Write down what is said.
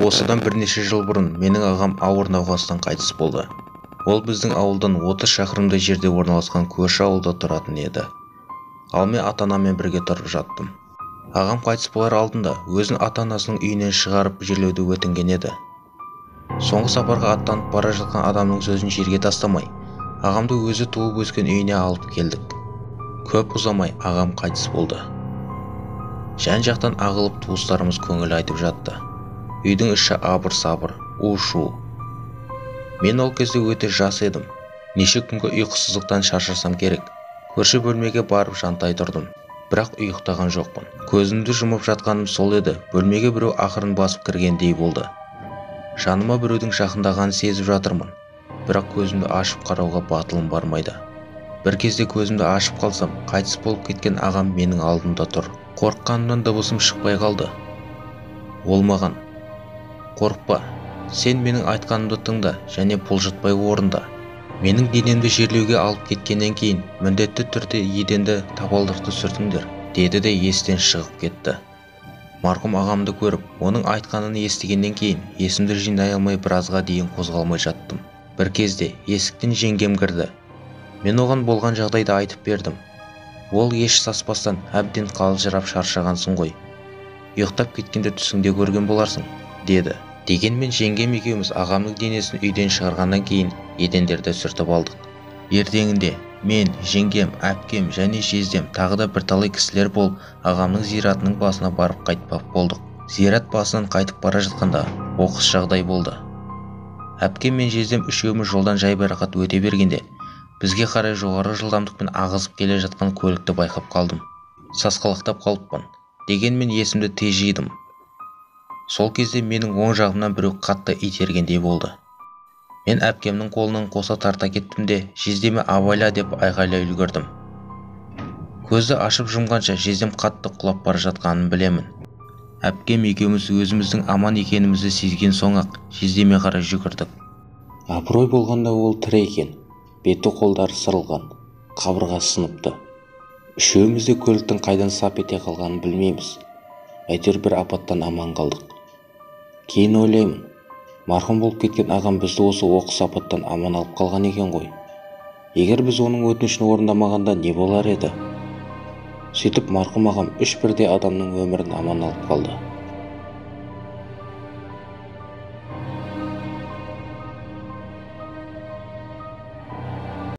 Осыдан бірнеше жыл бұрын менің ағам ауыр науқастан қайтыс болды. Ол біздің ауылдан 30 шақырымдай жерде орналасқан көрші ауылда тұратын еді. Ал мен ата-анаммен бірге тұрып жаттым. Ағам қайтыс болар алдында өзін ата-анасының үйінен шығарып жерлеуді өтінген еді. Соңғы сапарға аттанып бара жатқан адамның сөзін жерге тастамай, ағамды өзі туып өскен үйіне алып келдік. Көп ұзамай ағам қайтыс болды. Жан-жақтан ағылып туыстарымыз көңіл айтып жатты. Үйдің іші абыр-сабыр, у-шу. Мен ол кезде өте жас едім. Неше күнгі ұйқысыздықтан шаршасам керек. Көрші бөлмеге барып жантай тұрдым. Бірақ ұйықтаған жоқпын. Көзімді жұмып жатқаным сол еді, бөлмеге біреу ақырын басып кіргендей болды. Жаныма біреудің жақындағанын сезіп жатырмын. Бірақ көзімді ашып қарауға батылым бармайды. Бір кезде көзімді ашып қалсам, қайтыс болып кеткен ағам менің алдымда тұр. Қорыққанымнан дыбысым шықпай қалды. Ол маған: "Қорықпа, сен менің айтқанымды тыңда және бұлжытпай орында. Менің денемді жерлеуге алып кеткеннен кейін міндетті түрде еденді табалдырықты сүртіңдер", деді де естен шығып кетті. Марқұм ағамды көріп, оның айтқанын естігеннен кейін есімді жинай алмай біразға дейін қозғалмай жаттым. Бір кезде есіктен жеңгем кірді. Мен оған болған жағдайды айтып бердім. Ол еш саспастан: "Әбден қалжырап шаршағансың ғой. Ұйықтап кеткенде түсіңде көрген боларсың", деді. Дегенмен жеңгем екеуміз ағамның денесін үйден шығарғаннан кейін едендерді сүртіп алдық. Ертеңінде мен, жеңгем, әпкем және жездем тағы да бірталай кісілер болып ағамның зиратының басына барып қайтпақ болдық. Зират басынан қайтып бара жатқанда оқыс жағдай болды. Әпкем мен жездем үшеуміз жолдан жайбарақат өте бергенде бізге қарай жоғары жылдамдықпен ағызып келе жатқан көлікті байқап қалдым. Сасқалақтап қалыппын. Дегенмен есімді тез жидым. Сол кезде менің оң жағымнан біреу қатты итергендей болды. Мен әпкемнің қолынан қоса тарта кеттім де, жездеме абайла деп айғайлай үлгердім. Көзді ашып жұмғанша жездем қатты құлап бара жатқанын білемін. Әпкем екеуміз өзіміздің аман екенімізді сезген соң-ақ жездеме қарай жүгірдік. Абырой болғанда ол тірі екен. Беті қолдары сырылған, қабырғасы сыныпты. Үшеуміз де көліктің қайдан сап ете қалғанын білмейміз. Әйтеуір бір апаттан аман қалдық. Кейін ойлаймын, марқұм болып кеткен ағам бізді осы оқыс апаттан аман алып қалған екен ғой. Егер біз оның өтінішін орындамағанда не болар еді? Сөйтіп марқұм ағам үш бірдей адамның өмірін аман алып қалды.